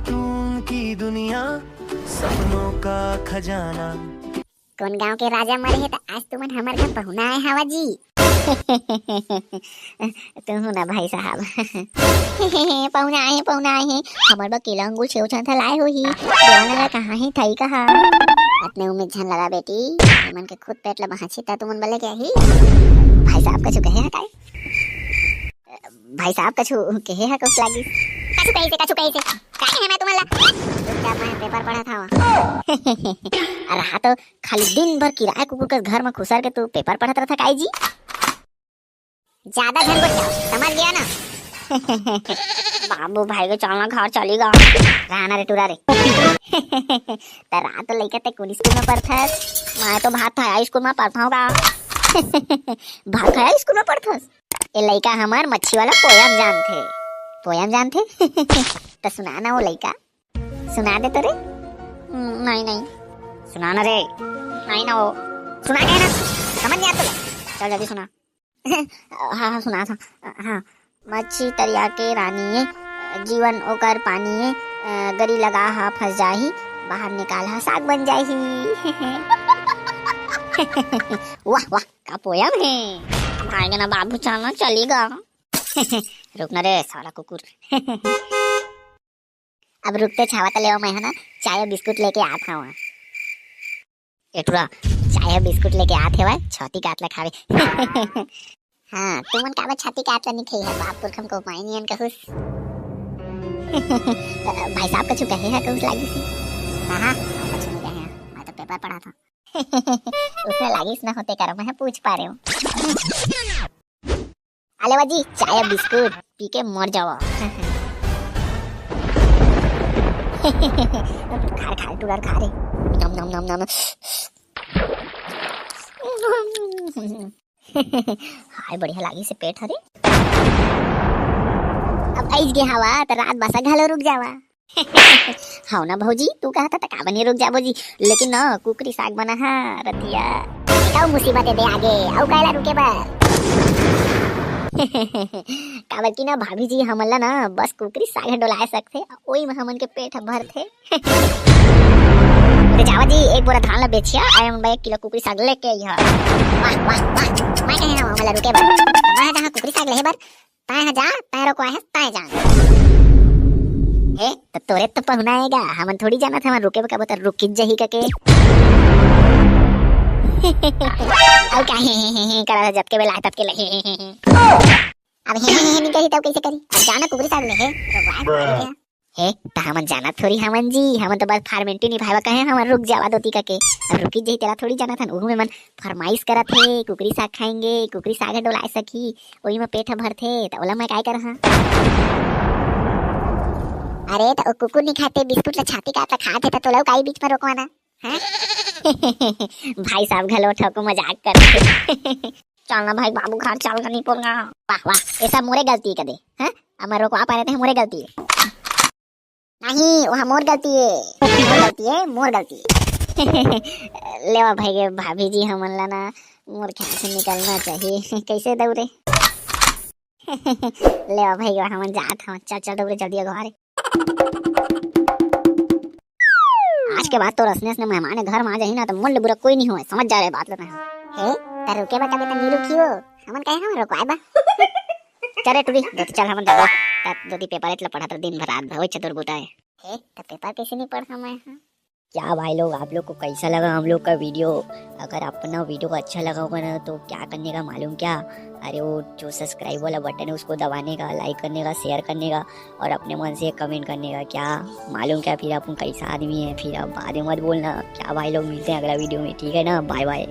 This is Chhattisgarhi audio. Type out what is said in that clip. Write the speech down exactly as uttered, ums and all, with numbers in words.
सुकून की दुनिया, सपनों का खजाना। कोन गांव के राजा मरे हे त आज तुमन हमर घर पहुना आए हवा जी? तुहू ना भाई साहब। पहुना आए हे, पहुना आए हे। हमर बर केला अंगूर सेव संतरा लाए होही। देवाना ला कहाँ हे थई कहा? अतने उम्मीद झन लगा बेटी, एमन के खुद पेट ला बहाची त तुमन बले क्या ही? भाई साहब कछु कहे हे काय? भाई साहब कछु कहे हे कुछ लागी? कछु कहे से, कछु कहे से। काय है मैं तुमन ला? चुपचाप मैं पेपर पढ़त हवा। अरे हाँ तो खाली दिन भर किराया कुकुर के घर में खुसर के तू पेपर पढ़त रहता काय जी? ज्यादा झन बोल, समझ गया ना? बाबू भाई के चलना घर चली गा। राना रे टुरा रे। त रात लइका ते कोन स्कूल में पढ़थस? मैं तो भात खाया स्कूल में पढ़ता हूँ गा। भात खाया स्कूल में पढ़थस? ए लइका हमर मच्छी वाला पोयम जानथे। पोयम जानथे? त सुना ना वो लइका। सुना दे तो रे। हम्म, नहीं, नहीं। सुना ना रे। नहीं ना वो। सुना के ना। समझ नहीं आता। चल जल्दी सुना। हाँ, हाँ, सुना था। हाँ। मच्छी तरिया के रानी ए, जीवन ओकर पानी ए, अ, गरी लगा हा फंस जाही, बाहर निकाल हा साग बन जाही। वाह, वाह, का पोयम है। भाई के ना बाबू चलना चली गा। रुक ना रे, साला कुकुर। अब रुकते छावा त लेवा, मैं है ना चाय अउ बिस्कुट लेके आत हवा। ए टुरा, चाय अउ बिस्कुट लेके आत हेवय, छाती काट ला खावे। हाँ, तुमन काबर छाती काट ला नहीं खाई है, बाप पुरखम को माई नियन कहूस। भाई साहब कछु कहे है कहूस लागी सी। हाँ, हाँ, कछु नहीं कहे है, मैं तो पेपर पढ़ा था। उसने लागिस ना होते कर मैं पूछ पा रहे हूँ। अले वा जी, चाय बिस्कुट पी के मर जावा। खा रे, खा रे, टुरा रे, खा रे। नम, नम, नम, नम। हाय, बढ़िया लागी से पेट हरे। अब आइज गे हवा, त रात बसा घलो रुक जावा। हव ना भौजी, तू कहा था त का बने रुक जाबो जी, लेकिन ना कुकरी साग बना हा रतिया। का मुसीबत है दे आगे, अउ काला रुके बर। काबर की ना भाभी जी हमन ला ना बस कुकरी साग डोलाए सकथे, ओई में हमन के पेट ह भरथे। ते जावा जी, एक बोरा धान ला बेचिया, अउ हमन बर एक किलो कुकरी साग लेके आई हा। वाह, वाह, वाह, मैं कहे ना हमन ला रुके बर। मैं जहाँ कुकरी साग लेहे बर, तैं ह जा, तैं रोकवाए हस, तैं जान। ए, त तोरे तो पहुना आएगा, हमन थोड़ी जानत हमन रुके बका बता रुकित जही कके। अउ का हे, हे, हे, हे, करा जतके बेला आए, ततके ले, हे, हे, हे, हे। अब हे, हे, हे, हे, नहीं कही तब कैसे करी? अब जाना कुकरी साग ले, हे, रोकवाए, हे। हे, त हमन जानत थोड़ी हमन जी, हमन तो बस फॉर्मेलिटी निभावा कहे, हमन रुक जावा दोती कके। अब रुकित जही तेला थोड़ी जानत हन, उहू में मन फरमाइश करत हे, कुकरी साग खाएंगे, कुकरी साग डोलाए सखी, ओही में पेट ह भरथे, त ओला मैं काय करहा? अरे, त ओ कुकुर नहीं खाते, बिस्कुट ला छाती काट ला खात हे, त तोला काई बीच में रोकवाना? हैं? भाई साहब घलो ठको मजाक करथे। चल ना भाई, बाबू घर चल ना, नहीं पोलना। वाह, वाह, ऐसा मोरे गलती कर दे, हैं? अब मैं रोकवा पा रहे थे, मोरे गलती है। नहीं, वह मोर गलती है, मोर गलती है, मोर गलती है। लेवा भाई के भाभी जी हमन ला ना मोर ख्याल से निकलना चाहिए। कैसे दौरे? लेवा भाई के हमन जात हवन, चल चल दौरे जल्दी घरे। आज के बाद तोर असने असने मेहमान घर में आ जाही ना तो मोर ले बुरा कोई नहीं होय, समझ जा रहे बात लेना। हे, त रुके बा तबे त नी रुकी हो, हमन कहे हम रुकवाए बा। चल रे टुरी, दो चल हमन जाबो। त दो ती पेपर इतला पढ़त रह दिन भर रात भर, ओई चतुर बुता है। हे, त पेपर कैसे नहीं पढ़ा मैं, हाँ? क्या भाई लोग, आप लोग को कैसा लगा हम लोग का वीडियो? अगर अपना वीडियो अच्छा लगा होगा ना तो क्या करने का मालूम क्या? अरे वो जो सब्सक्राइब वाला बटन है उसको दबाने का, लाइक करने का, शेयर करने का और अपने मन से कमेंट करने का। क्या मालूम क्या फिर अपन कैसा आदमी है, फिर आप बाद में मत बोलना। क्या भाई लोग, मिलते हैं अगला वीडियो में, ठीक है ना? बाय बाय।